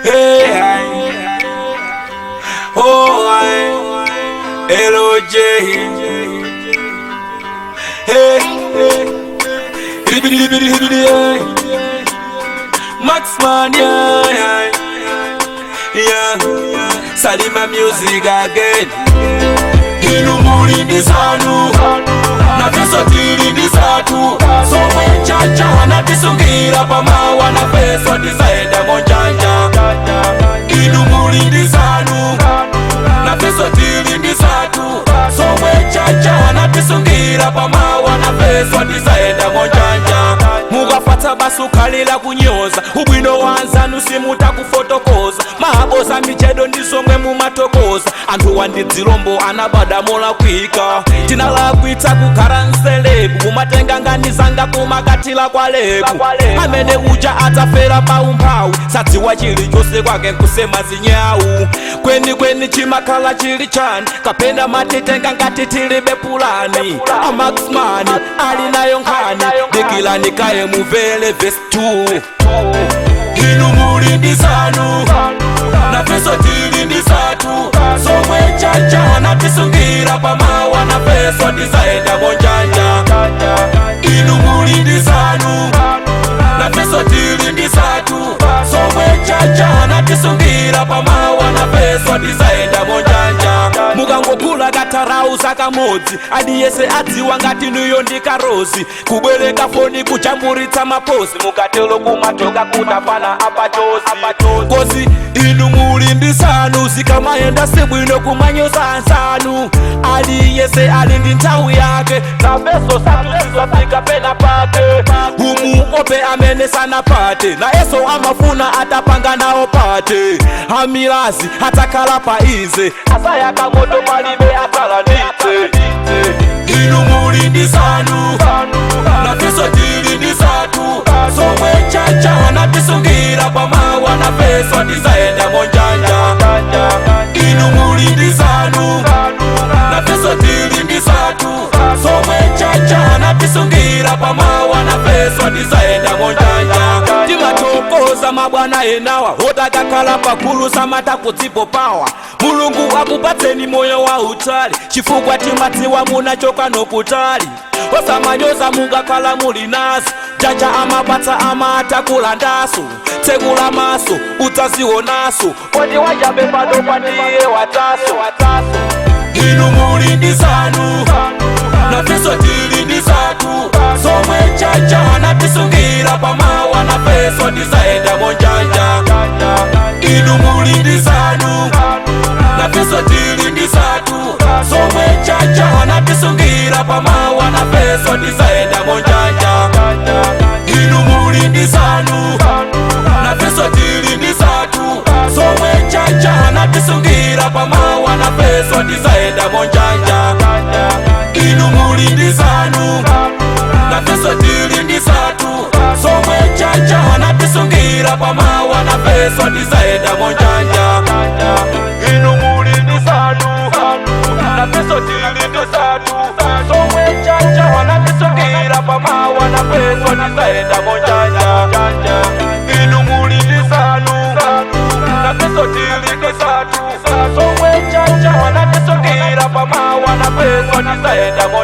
Hey, oh, I, L-O-J. Hey, hey, hey. Max Man, yeah, yeah, Salima music again. Inu muli ndi zanu, nafeso tili ndi zathu. Somwe chacha anatisungira pamawa, nafeso tizaenda monjanja. Inu muli ndi zanu, nafeso tili ndi zathu. Somwe chacha anatisungira pamawa, nafeso tizaenda monjanja. Mukafatsa basukhalira kunyoza ubwino wanzanu, simutakufotokoza mahaboza michedo ndizomwe mumatokoza. Anthu wandidzilombo anabada molakwika, tinalakwitsa kukhala nselebu, kumatenga nganizanga kumakathila kwa lebu. Amene uja adzafera pa umphawi, sadziwa chilichonse, kwake nkusema zinyawu. Kwenikweni chimakhala chili chani? Kapena matitenga ngati tilibe pulani? Amaxman ali nayo nkhani, dikilani kaye muvele verse 2. Inu muli ndi zanu, nafeso tili ndi zathu. Somwe chacha anatisungira pamawa, nafeso tizaenda monjanja. Inu muli ndi zanu, nafeso tili ndi zathu. Somwe chacha anatisungira pamawa, nafeso tizaenda monjanja. Mukangogula katarauza kamodzi, aliyese adziwa ngati niyo ndi karozi. Kubwereka foni, kujamburitsa mapozi, mukatelo kumatoka kutafana apachozi. Kozi inu muli ndi zanu, zikamayenda sibwino kumanyoza anzanu. Aliyese ali ndi nthawi yake, nafeso satuzizafika pena pake. Umuope amene sanapate, nayeso amafuna atapanga nawo pate. Amilazi atakhala pa ize, asayaka moto, palibe atalanditse. Inu muli ndi zanu, nafeso tili ndi zathu. Somwe chacha anatisungira pamawa, nafeso tizaenda monjanja. Inu muli ndi zanu, nafeso tili ndi zathu. Somwe chacha anatisungira pamawa, nafeso tizaenda monjanja. Timatokoza mabwana enawa otakakhala pagulu samata kudzipo pawa. Mulungu akupatseni moyo wa utali, chifukwa timadziwa munachoka nokutali. Osamanyoza mungakhala muli nazo, jaja amapatsa amata kulandaso. Tsekula maso udzazionaso, poti wachabe pano pandiye wataso. Inu muli ndi zanu, nafeso tili ndi zathu. Somwe chacha anatisungira pamawa, nafeso tizaenda monjanja. Inu muli ndi zanu, nafeso tili ndi zathu. Somwe chacha anatisungira pamawa, nafeso tizaenda monjanja. Inu muli ndi zanu, nafeso tili ndi zathu. Somwe chacha anatisungira pamawa, nafeso tizaenda monjanja. Inu muli ndi zanu, nafeso tili ndi zathu. Somwe chacha anatisungira pamawa, nafeso tizaenda monjanja. Inu muli ndi zanu, nafeso tili ndi zathu. Somwe chacha anatisungira pamawa, nafeso tizaenda monjanja. Inu muli ndi zanu, nafeso tili ndi zathu. Somwe chacha anatisungira pamawa, nafeso tizaenda monjanja.